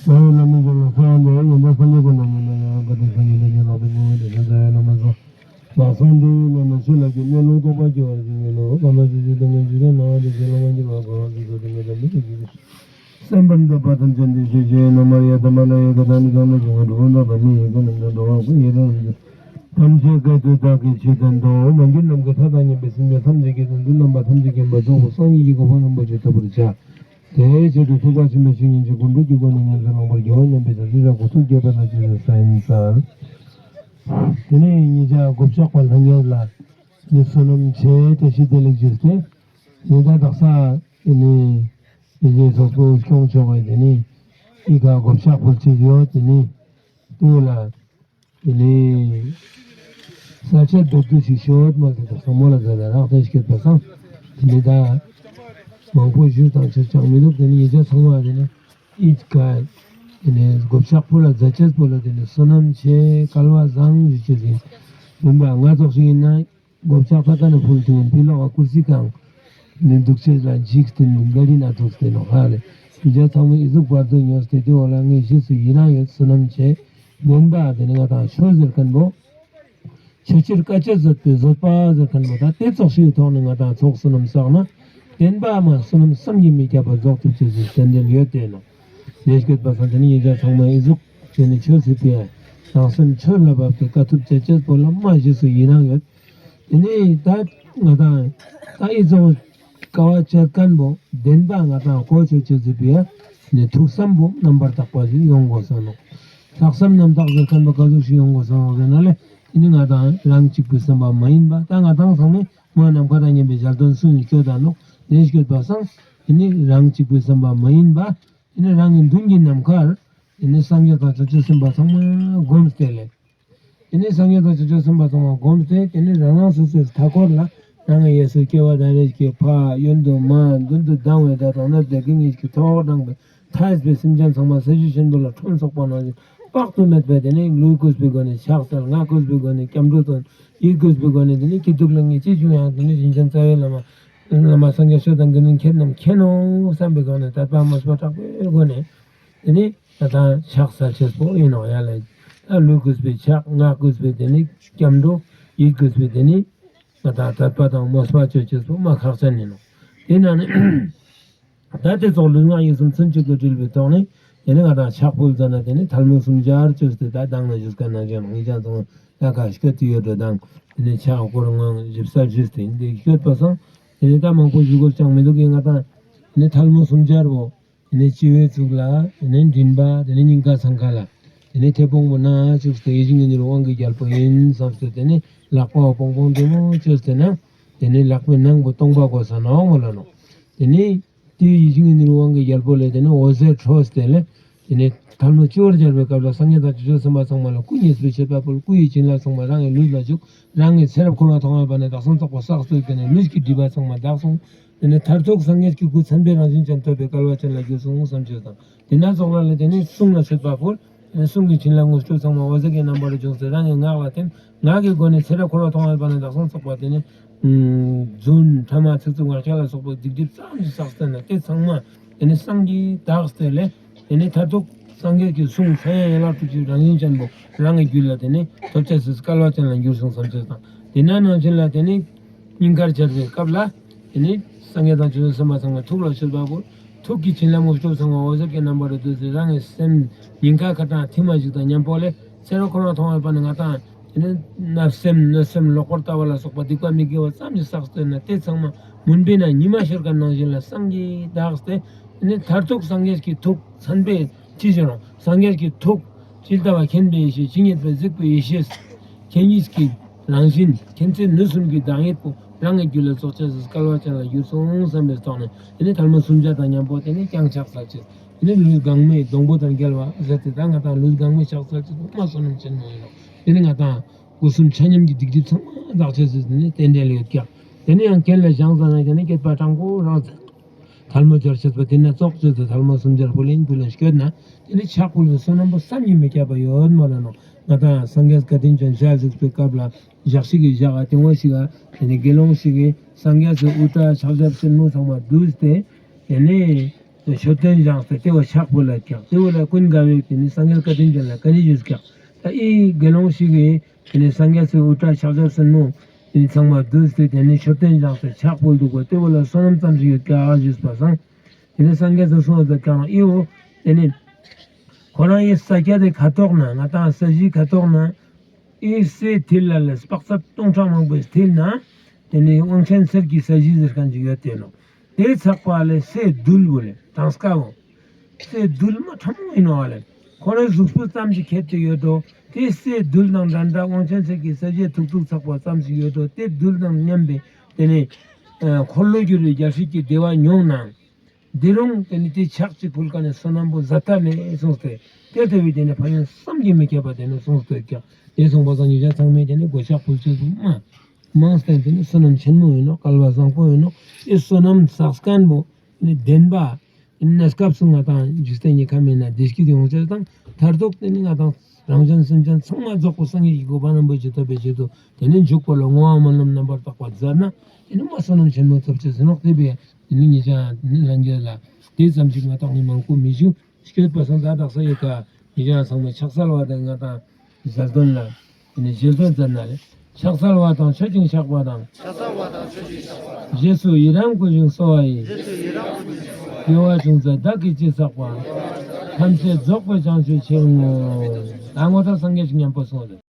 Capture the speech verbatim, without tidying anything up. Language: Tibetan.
བྱ་བའི་ལམ་མི་འཇོག་ལ་སོགས་འདི་ཡོན་ཏན་སངས་རྒྱས་ཀུན་ལ་ཉོན་མོངས་ཡང་དགའ་སྟེ་སངས་རྒྱས་ལ་ཉོན་མོངས་པའི་ཉོན་མོངས་དེ་ཚོ་འདྲ་ཡོད་ལ་མ་སོགས། ལག་སོགས་འདི་ཡི་ལས་ནི་ཆོས་ལ་སྐྱེས་གནས་ལུགས་རྟོགས་པ་སྐྱེ་བར་བྱེད་ཉོན་མོངས་གང་ལ་ཆོས་ཅན་དེ་ངན་ཇི་ལྟར་ན་དེ་ཚེ་ལོང་བ་འགྱུར་བ་གང་ལ་དེ་ཚོ་དེ་ངན་དང་མི་དེ་ཇི་ལྟར། སེམས་པར་འདོད་པ་ཐམས་ཅད་འདི་ཞེས་བྱའི་ནམ་མར་ཡ་ཐ་མ་ལ་ཡ་ག་ད་ནི་གང་ན་བྱུང་བ་འགྲོ་བ་འདོད་པ་མི་ཡི་ཀུན་ནམ་དང་འགྲོ་བ་ཀུན་ཡི་དང་ཐམས་ཅད་སྐད་དུ་བདག་གིས་ཆོས་བསྟན་ཏོ། མ་གྱུར་ནམ་མཁའི་མཐའ་དང་མཉམ་པའི་སེམས་ཅན་ཐམས་ཅད་ཀྱི་དོན་དུ་རྣམ་པ་ཐམས་ཅད་མཁྱེན་པ་རྫོགས་པའི་སངས་རྒྱས་ཀྱི་གོ་འཕང་རིན་པོ་ཆེ་ཐོབ་པར་བྱ། དེའི་ཆེད་དུ་ཐེག་པ་ཆེན་པོའི་ཆོས་ཉིད་ཀྱི་སྒོམ་སྒྲུབ་ཀྱི་སྒོ་ནས་ཉམས་སུ་བླང་བར་བགྱིའོ་སྙམ་པའི་བྱང་ཆུབ་ཕྱོགས་ཀྱི་ཐུགས་བསྐྱེད་པ་དང་བཅས་པའི་ས་ཡིན་ས། དེ་ནས་ཉེ་ཆར་སྒོ་ཕྱག་པ་ལྷན་རྒྱས་ལ་ནི་བསོད་ནམས་ཆེ་བཀྲ་ཤིས་བདེ་ལེགས་ཞུས་ཏེ། ཉེ་ཆར་དག་ས་དེ་ནས་དེ་རྗེས་ཚོགས་གཙོ་སྐྱོང་ཆོག་པའི་དེ་ནས་ཨི་ཁ་སྒོ་ཕྱག་ཕུལ་ཆེད་ཡོད་དེ་ནས་ལྟོས་ལ། དེ་ནས་ས་ཆ་རྡོ་རྡོ་ཞིག་ཤོད་མ་ཟེར་ད་བསམ་བློ་ལ་ཟེར་ད་རག་ལྟ་ཞིག་སྐྱོད་པ་སང་། དེ་ནས་ད་མང་པོ་ཞུས་དང་ཆོས་ཅང་མི་འདུག་དེ་ནས་ཉེ་ཆར་ཚང་མ་དེ་ནས་ཨིད་ཀ་དེ་ནས་སྒོ་ཕྱག་ཕུལ་ལ་མཛད་ཆས་པོ་ལ་དེ་ནས་བསོད་ནམས་ཆེ་སྐལ་བ་བཟང་ཞུ་ཆེད་ཡིན། བུམ་པ་ང་ཚོགས་ཤིག་ཡིན་ན། སྒོ་ཕྱག་ས་ཁ་ནས་ཕུལ་དུས་ཕི་ལོག་ག་ཀུར་སི་གང་ནས་འདུག་ཆེད་ལ་འཇིགས་ཏེ་ནི་འགའ་རི་ན་ཐུག་སྟེ་ནོ་ཧ་ལེ། དེ་རྒྱ་ཚང་མས་ཨི་ཟུག་བར་དུ་ཉོས་ཏེ་དེ་འོ་ལ་ངས་རྗེས་སུ་ཡི་རང་ཡོད་བསོད་ནམས་ཆེ། བདེན་པ་དེ་ནི་ང་དང་ཆོས་ཟེར་མཁན་པོ། ཆོས་ཕྱིར་དཀའ་སྤྱད་བཟོད་པའི་བཟོད་པ་ཟེར་མཁན་པོ་ད་དེ་ཙོགས་ཤིག་ཐོག་ནས་ང་དང་ཚོགས་བསོད་ནམས་བསགས་ན། བདེན་པ་མ་བསོད་ནམས་བསམ་གྱིས་མི་ཁྱབ་པ་རྫོགས་ཐུབ་ཅེས་སུ་བསྟན་འདུན་ཡོད་དེ་ནོ། ལས་སྐྱོད་པ་སང་དེ་ནི་ཡི་དྭགས་ཚང་མ་ཨི་ཟུག་བྱས་ནས་ཆོས་སྲིད་པའི་རང་སེམས་ཆོས་ལ་བབས་ཏེ་དཀའ་ཐུབ་བྱ་ཆེད་པོ་ལ་མ་རྗེས་སུ་ཡི་རང་ཡོད། དེ་ནས་ད་ང་དང་ད་ཨི་ཚོ་དཀའ་བ་སྤྱད་མཁན་པོ་བདེན་པ་ང་དང་གོ་ཆོད་ཆོད་ཟེར་བའི་ནས་ཐུགས་བསམ་པོ་རྣམ་པར་དག་པ་ཞིག་ཡོང་དགོས་སོང་ནོ། ལྷག་བསམ་རྣམ་དག་ཟེར་མཁན་པོ་ག་ཟུག་ཞིག་ཡོང་དགོས་སོང་ཟེར་ན་ལས་དེ་ནི་ང་དང་རང་གཅིག་པུའི་བསམ་པ་མ་ཡིན་པ་ད་ང་དང་ཚང་མས་མ་ནམ་མཁའ་དང་མཉམ་པའི་ཞལ་སྟོན་སུ་ཡིན་སྐྱོད་ད་ནོ། ལས་སྐྱོད་པ་སང་དེ་ནི་རང་གཅིག་པུའི་བསམ་པ་མ་ཡིན་པ་དེ་ནི་རང་གི་མདུན་གྱི་ནམ་མཁར་དེ་ནི་སངས་རྒྱས་དང་བྱང་ཆུབ་སེམས་དཔའ་ཚང་མ་བསྒོམས་ཏེ་ལས། དེ་ནས་སངས་རྒྱས་དང་བྱང་ཆུབ་སེམས་དཔའ་ཚང་མ་བསྒོམས་ཏེ་དེ་ནས་རང་རང་སོ་སོའི་མཐའ་འཁོར་ལ་རང་གི་གཡས་སུ་སྐྱེ་བ་དང་རེ་ཞིག་གི་ཕ་གཡོན་དུ་མ་མདུན་དུ་སྡང་བའི་དགྲ་དང་གནོད་པའི་སྡིག་ཉེས་ཀྱི་ཐོག་དྲངས་པའི་མཐའ་ཡས་པའི་སེམས་ཅན་ཚང་མ་ས་གཞི་ཆེན་པོ་ལ་ཁྲོམ་ཚོགས་པ་ནང་བཞིན་དཔག་ཏུ་མེད་པའི་དེ་ནས་ལུས་གུས་པའི་སྒོ་ནས་ཕྱག་འཚལ། ངག་གུས་པའི་སྒོ་ནས་སྐྱབས་འགྲོ་དང་ཡིད་གུས་པའི་སྒོ་ནས་དེ་ནས་སྐྱིད་སྡུག་ལ་ངེས་ཅི་བྱུང་ཡང་དེ་ནས་ཞིང་ཆེན་རྩ་བའི་བླ་མ་བླ་མ་སངས་རྒྱས་ཆོས་དང་དགེ་འདུན་ཁྱེད་རྣམས་མཁྱེན་ནོ་བསམ་པའི་སྒོ་ནས་དད་པ་མོས་པ་དྲག་པོའི་སྒོ་ནས། དེ་ནི་ང་དང་ཕྱག་འཚལ་ཆེས་པོ་ཡིན་ནོ་ཡ་ལ། ད་ལུས་གུས་པའི་ཕྱག་ངག་གུས་པའི་དེ་ནི་སྐྱབས་འགྲོ། ཡིད་གུས་པའི་དེ་ནི་ང་དང་དད་པ་དང་མོས་པ་བཅོས་ཆེས་པོ་མ་ཁག་ཅན་ཡིན་ནོ། དེ་ན་ནི་ད་དེ་ཚོགས་ལུས་ངག་ཡིད་གསུམ་ཚུན་ཆད་དུ་དྲིལ་བའི་ཐོག་ནས་དེ་ནི་ང་དང་ཕྱག་ཕུལ་ཙ་ན་དེ་ནི་ཐལ་མོ་སུམ་སྦྱར་བཅོས་ཏེ་ད་དང་ན་བཞུགས་ཀ་ན་ཅན་ངེད་ཅག་ཚང་ཡ་ཁ་སྐད་དུ་ཡོད་འགྲོ་དང་དེ་ནི་ཕྱག་སྐོར་ངང་ཞིབ་གསལ་ཞུས་ཏེ་འདི་སྐྱོད་པ་སང་དེ་ནི་ད་མང་པོ་ཞུ་དགོས་ཀྱང་མི་འདུག་གི་ང་དང་དེ་ནི་ཐལ་མོ་སུམ་སྦྱར་བོ། དེ་ནས་སྤྱི་བོའི་གཙུག་ལ། དེ་ནས་མགྲིན་པ། དེ་ནས་སྙིང་ག་ཚང་ཁ་ལ། དེ་ནས་མཐེ་བོང་བུ་ན་བཅུག་སྟེ་ཡིད་བཞིན་གྱི་ནོར་དབང་གི་རྒྱལ་པོ་ཡིན་བསམ་སྟེ་དེ་ནས་ལག་པ་བོ་པོང་པོང་བདེ་མོ་བཅོས་ཏེ་ན། དེ་ནས་ལག་པའི་ནང་བོ་སྟོང་པ་གོ་ས་ནོག་མོ་ལ་ནོ། དེ་ནས་དེའི་ཡིད་བཞིན་གྱི་ནོར་དབང་གི་རྒྱལ་པོ་ལས་དེ་ནས་འོད་ཟེར་འཕྲོས་ཏེ་ལས། དེ་ནས་ཐལ་མོ་སྤྱི་བོར་སྦྱར་བའི་སྐབས་ལ་སངས་རྒྱས་དང་བྱང་ཆུབ་སེམས་དཔའ་ཚང་མ་ལ་སྐུ་མཉེས་པའི་བྱེད་པ་པོ་ལ་སྐུ་ཡི་བྱིན་རླབས་ཚང་མ་རང་གི་ལུས་ལ་བཅུག་རང་གི་ཚེ་རབས་འཁོར་བ་ཐོག་མེད་པ་ནས་བདག་སྲུང་ཚོགས་པ་བསགས་ཚུལ་དེ་ནས་ལུས་ཀྱི་སྒྲིབ་པ་ཚང་མ་དག་སོང་། དེ་ནས་མཐར་ཐུག་སངས་རྒྱས་ཀྱི་སྐུ་མཚན་དཔེའི་རང་བཞིན་ཅན་ཐོབ་པའི་སྐལ་བ་ཅན་ལ་གྱུར་སོང་བསམ་བྱས་དང་། དེ་ན་ཙོགས་ལ་ལ་དེ་ནས་གསུང་ལ་མཆོད་པ་ཕུལ། དེ་ནས་གསུང་གི་བྱིན་རླབས་དངོས་གྲུབ་ཚང་མ་འོད་ཟེར་གྱི་རྣམ་པར་བྱུང་སྟེ་རང་གི་ངག་ལ་ཐིམ། ངག་གི་སྒོ་ནས་ཚེ་རབས་འཁོར་བ་ཐོག་མེད་པ་ནས་བདག་སྲུང་ཚོགས་པ་དེ་ནས། རྫུན་ཕྲ་མ་ཚིག་རྩུབ་ངག་འཁྱལ་ལ་སོགས་པའི་སྡིག་སྒྲིབ་ཙམ་ཞིག་བསགས་ཟིན་ན་དེ་ཚང་མ་དེ་ནས་སངས་རྒྱས་དག་སྟེ་ལས། དེ་ནས་མཐར་ཐུག་སངས་རྒྱས་ཀྱི་གསུང་མཚན་ཡང་ཡན་ལག་དྲུག་ཅུའི་རང་བཞིན་ཅན་པོ་རང་གི་རྒྱུད་ལ་དེ་ནས་ཐོབ་བྱ་སྲིད་སྐལ་བ་ཅན་ལ་འགྱུར་སོང་བསམ་བྱས་དང་། དེ་ན་ནང་བཞིན་ལ་དེ་ནས་སྙིང་གར་སྦྱར་བའི་སྐབས་ལ། དེ་ནས་སངས་རྒྱས་དང་བྱང་ཆུབ་སེམས་དཔའ་ཚང་མ་ཐུགས་ལ་ཆུད་པ་པོ། ཐུགས་ཀྱི་བྱིན་རླབས་དངོས་གྲུབ་ཚང་མ་འོད་ཟེར་གྱི་རྣམ་པར་བསྡུས་ཏེ་རང་གི་སེམས་སྙིང་ག་ཁ་དྲང་ཐིམ་མ་ཞིག་དང་མཉམ་པོ་ལས་ཚེ་རབས་འཁོར་བ་ཐོག་མེད་པ་ནས་ང་དང་དེ་ནས་བརྣབ་སེམས་གནོད་སེམས་ལོག་པར་ལྟ་བ་ལ་སོགས་པ་སྡིག་པ་མི་དགེ་བ་ཙམ་ཞིག་བསགས་ཏེ་ན་དེ་ཚང་མ་མུན་པའི་ནང་ཉི་མ་ཤར་ག་ནང་བཞིན་ལ་སངས་རྒྱས་དག་སྟེ། དེ་ནས་མཐར་ཐུག་སངས་རྒྱས་ཀྱི་ཐུགས་མཚན་དཔེ་ཅི་བཞིན་རུང་སངས་རྒྱས་ཀྱི་ཐུགས་ཇི་ལྟ་བ་མཁྱེན་པའི་ཡེ་ཤེས་ཇི་སྙེད་པའི་གཟིགས་པའི་ཡེ་ཤེས་མཁྱེན་ཉིད་ཀྱི་རང་བཞིན་མཁྱེན་བརྩེ་ནུས་གསུམ་གྱི་བདག་ཉིད་པོ་རང་གི་རྒྱུད་ལ་རྫོགས་བྱ་སྐལ་བ་ཅན་ལ་གྱུར་སོང་བསམ་པའི་ཐོག་ནས་དེ་ནས་ཐལ་མོ་སུམ་བརྒྱ་དང་མཉམ་པོ་དེ་ནས་བརྐྱང་ཕྱག་འཚལ་ཕྱིར། དེ་ནས་ལུས་གང་མེད་སྡོང་པོ་དང་འགལ་བ་ཟེར་ཏེ་ད་ང་དང་ལུས་གང་མེད་ཕྱག་འཚལ་ཕྱིར་དུ་མ་བསོད་ནམས་ཆེན་མོ་ཡིན་ནོ། དེ་ནས་ང་དང་སྒོ་གསུམ་ཆ་མཉམ་གྱི་སྡིག་སྒྲིབ་ཚང་མ་དག་བྱས་ཟེར་དེ་ནས་རྟེན་འབྲེལ་ཡོད་ཀྱང་། དེ་ནས་ཡང་རྐྱེན་ལ་བཞེངས་ཙ་ན་དེ་ནས་བསྐྱེད་པ་དྲང་པོ་རང་ཚེ། ཐལ་མོ་སྦྱར་བྱེད་པ་དེ་ནས་ཙོགས་བཅོས་ཏེ་ཐལ་མོ་སུམ་སྦྱར་ཕུལ་ལེན་ཕུལ་ལེན་སྐྱོད་ན་དེ་ནས་ཕྱག་ཕུལ་བའི་བསོད་ནམས་པོ་བསམ་གྱིས་མི་ཁྱབ་པ་ཡོད་མ་རེད་ནོ། ང་དང་སངས་རྒྱས་བཀའ་དྲིན་ཅན་ཞལ་གཟིགས་པའི་སྐབས་ལ་ཞག་ཞིག་གི་ཞག་ག་དེ་ངོ་ཞིག་ག་དེ་ནས་དགེ་སློང་ཞིག་གིས་སངས་རྒྱས་སུ་དབུ་སྐྲ་ཕྱག་ཞབས་སེན་མོ་ཚང་མ་བསྡུས་ཏེ་དེ་ནས། མཆོད་རྟེན་བཞེངས་ཏེ་དེ་བ་ཕྱག་ཕུལ་ལ་ཀྱག། དེ་བ་ལ་ཀུན་དགའ་བོས་དེ་ནི་སངས་རྒྱས་བཀའ་དྲིན་ཅན་ལ་བཀའ་དྲིན་ཞུས་ཀྱག། ད་ཨི་དགེ་སློང་ཞིག་གིས་དེ་ནི་སངས་རྒྱས་སུ་དབུ་སྐྲ་ཕྱག་རྒྱ་སེན་མོ་དེ་ནི་ཚང་མ་བསྡུས་ཏེ་དེ་ནི་མཆོད་རྟེན་བཞེངས་ཏེ་ཕྱག་ཕུལ་འདུག་པ། དེ་བ་ལ་བསོད་ནམས་ཙམ་ཞིག་ཡོད་ཀྱག་ཞུས་པ་སང་། དེ་ནི་སངས་རྒྱས་སུ་གསུངས་པ་ཀྱག་ཨི་བོ། དེ་ནི་ཁོ་རང་ཡི་ས་སྐྱ་དེ་ཁ་ཐོག་ན་ང་དང་ས་གཞི་ཁ་ཐོག་ན། ཨི་སའི་མཐིལ་ལ་ལས་དཔག་ཚད་སྟོང་ཕྲག་མང་པོའི་མཐིལ་ན། དེ་ནི་དབང་ཆེན་གསེར་གྱི་ས་གཞི་ཟེར་མཁན་ཅིག་ཡོད་དེ་ནོ། དེའི་ཚགས་པ་ལས་སའི་རྡུལ་བོ་ལས་གྲངས་ཀ་བོ། སའི་རྡུལ་མ་ཕྲ་མོ་ཡིན་ནོ་བ་ལས། ཁོ་རའི་གཟུགས་པོ་ཙམ་ཞིག་ཁྱད་དུ་ཡོད་དོ། དེ་སའི་རྡུལ་དང་འདྲ་འདྲ་དབང་ཆེན་གསེར་གྱི་ས་གཞི་ཐུག་ཐུག་ཚགས་པ་ཙམ་ཞིག་ཡོད་དོ། དེ་རྡུལ་དང་མཉམ་པའི་དེ་ནི་འཁོར་ལོས་སྒྱུར་བའི་རྒྱལ་སྲིད་ཀྱི་བདེ་བ་མྱོང་ན། འདི་རུང་དེ་ནི་དེ་ཕྱག་གཅིག་ཕུལ་མཁན་ནི་བསོད་ནམས་པོ་ཟད་མཐའ་མེད་གསུངས་ཏེ། དེ་ལྟ་བུའི་དེ་ནི་ཕན་ཡོན་བསམ་གྱིས་མི་ཁྱབ་པ་དེ་ནི་གསུངས་ཏེ་ཀྱང་། དེ་གསུངས་པ་སང་ཉེ་ཆར་ཚང་མས་དེ་ནི་གོ་ཕྱག་ཕུལ་ཚུལ་དུ་མ་མང་སྟེ་དེ་ནི་བསོད་ནམས་ཆེན་མོ་ཡིན་ནོ། སྐལ་བ་བཟང་པོ་ཡིན་ནོ། ཨི་བསོད་ནམས་བསགས་མཁན་པོ་ནི་བདེན་པ། ཨི་གནས་སྐབས་སུ་ང་དང་འཇིག་རྟེན་གྱི་ཁམས་ཡིན་ན་བདེ་སྐྱིད་ཡོང་ཆེད་དང་མཐར་ཐུག་དེ་ནི་ང་དང་རང་གཞན་སེམས་ཅན་ཚང་མ་རྫོགས་པའི་སངས་རྒྱས་ཀྱི་གོ་འཕང་རིན་པོ་ཆེ་ཐོབ་པའི་ཆེད་དུ་དེ་ནི་འཇུག་པ་ལ་བསྔོ་བ་སྨོན་ལམ་རྣམ་པར་དག་པ་མཛད་ན་དེ་ནི་མ་བསོད་ནམས་ཆེན་མོ་ཐོབ་ཆེད་ཟེར་ནོག། དེ་བས། དེ་ནི་ཉེ་ཆར་ནི་ལྷན་རྒྱས་ལ་དེ་ཙམ་ཞིག་མ་གཏོགས་ནི་མང་པོ་མི་ཞུ། སྐྱོད་པ་སང་ད་དག་ས་ཡི་ཀ་ཉེ་ཆར་ཚང་མས་ཕྱག་འཚལ་བ་དང་ང་དང་ཟབ་དོན་ལ་དེ་ནི་ཞལ་འདོན་མཛད་ན་ལེ། ཕྱག་འཚལ་བ་དང་མཆོད་ཅིང་བཤགས་པ་དང་། རྗེས་སུ་ཡི་རང་བསྐུལ་ཞིང་གསོལ་བ་ཡི། དགེ་བ་ཅུང་ཟད་བདག་གིས་ཅི་བསགས་པ། ཐམས་ཅད་རྫོགས་པའི་བྱང་ཆུབ་ཕྱིར་བསྔོ། ད་ངོ་ཐོག་སངས་རྒྱས་ཤིག་མཉམ་པོ་གསུངས་ལེ།